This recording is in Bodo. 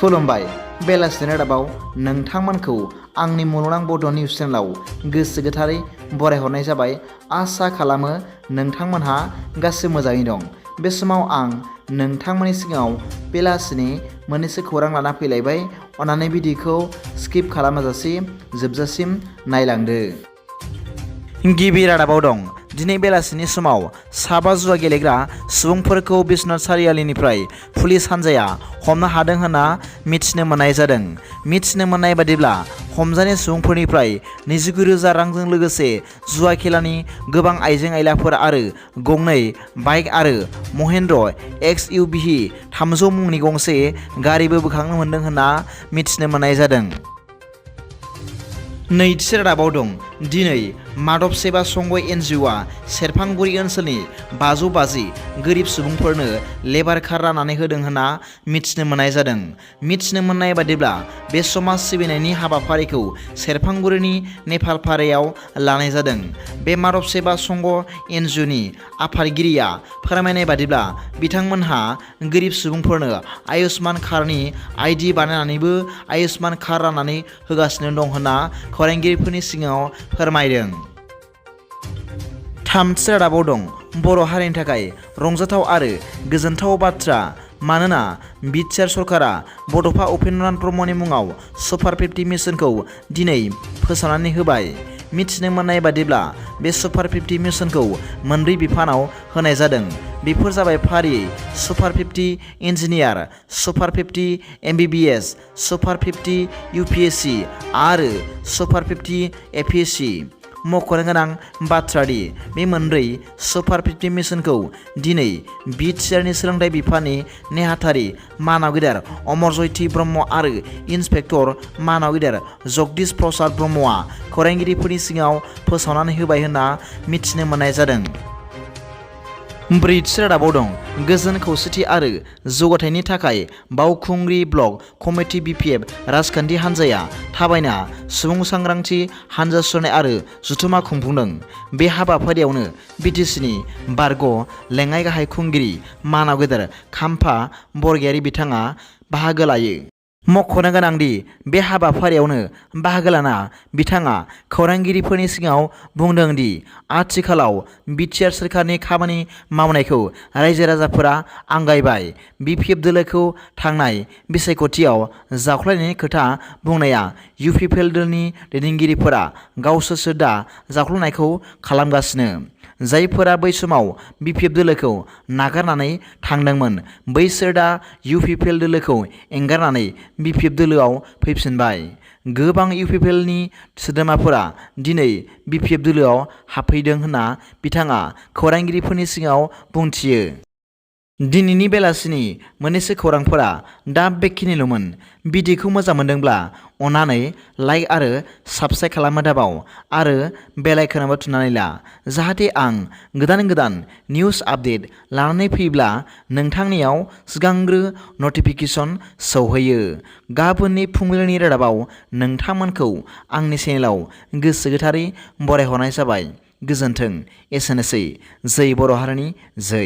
खुलुमबाय बेलासिनि रादाबाव नोंथांमोनखौ आंनि मुलुगनां बड' निउस चेनेलाव गोसो गोथारै बरायहरनाय जाबाय। आसा खालामो नोंथांमोनहा गासै मोजाङै दं। बे समाव आं नोंथांमोननि सिगाङाव बेलासिनि मोननैसो खौरां लाना फैलायबाय। अन्नानै भिडिअखौ स्किप खालामाजासे जोबजासिम नायलांदो। गिबि रादाबाव दं। दिनै बेलासिनि समाव साबा जुवा गेलेग्रा सुबुंफोरखौ बिश्वनाथ सारियालिनिफ्राय पुलिस हान्जाया हमनो हादों होनना मिथिनो मोननाय जादों। मिथिनो मोननाय बादिब्ला हमजानाय सुबुंफोरनिफ्राय 29,000 रांजों लोगोसे जुवा खेलानि गोबां आइजें आइलाफोर आरो गंनै बाइक आरो महेन्द्र XUV 300 मुंनि गंसे गारिबो बोखांनो मोनदों होनना मिथिनो मोननाय जादों। नैथि रादाबाव दं। दिनै माधव सेवा संघ NGOआ सेरफांगुरि ओनसोलनि 550 गोरिब सुबुंफोरनो लेबार कार्ड राननानै होदों होनना मिथिनो मोननाय जादों। मिथिनो मोननाय बादिब्ला बे समाज सिबिनायनि हाबाफारिखौ सेरफांगुरिनि नेपालपारायाव लानाय जादों। बे माधव सेवा संघ NGOनि आफादगिरिया फोरमायनाय बादिब्ला बिथांमोनहा गोरिब सुबुंफोरनो आयुष्मान कार्डनि ID बानायनानैबो आयुष्मान कार्ड राननानै होगासिनो दं होनना खौरांगिरिफोरनि सिगाङाव फोरमायदों। थामथि रादाबाव दं। बर' हारिनि थाखाय रंजाथाव आरो गोजोनथाव बाथ्रा, मानोना बिटिआर सरकारा बड'फा उपेन्द्रनाथ ब्रह्मनि मुङाव सुपार 50 मिशनखौ दिनै फोसावनानै होबाय। मिथिनो मोननाय बादिब्ला बे सुपार 50 मिशनखौ मोनब्रै बिफानाव होनाय जादों। बेफोर जाबाय फारियै super 50 engineer, super 50 MBBS, super 50 UPSC आरो सुपार 50 APSC। मख'नो गोनां बाथ्रादि बे मोनब्रै सुपार 50 मिशनखौ दिनै बिटिआरनि सोलोंथाइ बिफाननि नेहाथारि मानाव गेदेर अमरजयती ब्रह्म आरो इन्सपेक्टर मानाव गेदेर जगदीश प्रसाद ब्रह्मआ खौरांगिरिफोरनि सिगाङाव फोसावनानै होबाय होनना मिथिनो मोननाय जादों। ब्रैथि रादाबाव दं। गोजोन खौसेथि आरो जौगाथायनि थाखाय बावखुंग्रि ब्लक कमिटि BPF राजखान्थि हान्जाया थाबायना सुबुं सांग्रांथि हान्जा सुरनाय आरो जथुम्मा खुंफुंदों। बे हाबाफारियावनो BTCनि बारग' लेङाइ गाहाय खुंगिरि मानाव गेदेर खाम्फा बरगयारि बिथाङा बाहागो लायो। मख'नो गोनांदि बे हाबाफारियावनो बाहागो लाना बिथाङा खौरांगिरिफोरनि सिगाङाव बुंदों दि आथिखालाव बिटिआर सोरखारनि खामानि मावनायखौ रायजो राजाफोरा आंगायबाय। BPF दोलोखौ थांनाय बिसायख'थियाव जावख्लायनायनि खोथा बुंनाया UPPL दोलनि दैदेनगिरिफोरा गावसोरसो दा जावख्लायनायखौ खालामगासिनो। जायफोरा बै समाव BPF दोलोखौ नागारनानै थांदोंमोन बैसोर दा UPPL दोलोखौ एंगारनानै BPF दोलोआव फैफिनबाय। गोबां UPPLनि सोद्रोमाफोरा दिनै BPF दोलोआव हाबफैदों होनना बिथाङा खौरांगिरिफोरनि सिगाङाव बुंथियो। दिनैनि बेलासिनि मोननैसो खौरांफोरा दा बेखिनिल'मोन। भिडिअखौ मोजां मोनदोंब्ला अन्नानै लाइक आरो साबस्क्राइब खालामनो दाबाव आरो बेल आइकनआवबो थुनानै ला, जाहाथे आं गोदान गोदान निउस आपडेट लानानै फैब्ला नोंथांनियाव सिगांग्रो नटिफिकेसन सौहैयो। गाबोननि फुंबिलिनि रादाबाव नोंथांमोनखौ आंनि चेनेलाव गोसो गोथारै बरायहरनाय जाबाय। गोजोन्थों। एसेनोसै। जै बर' हारिनि जै।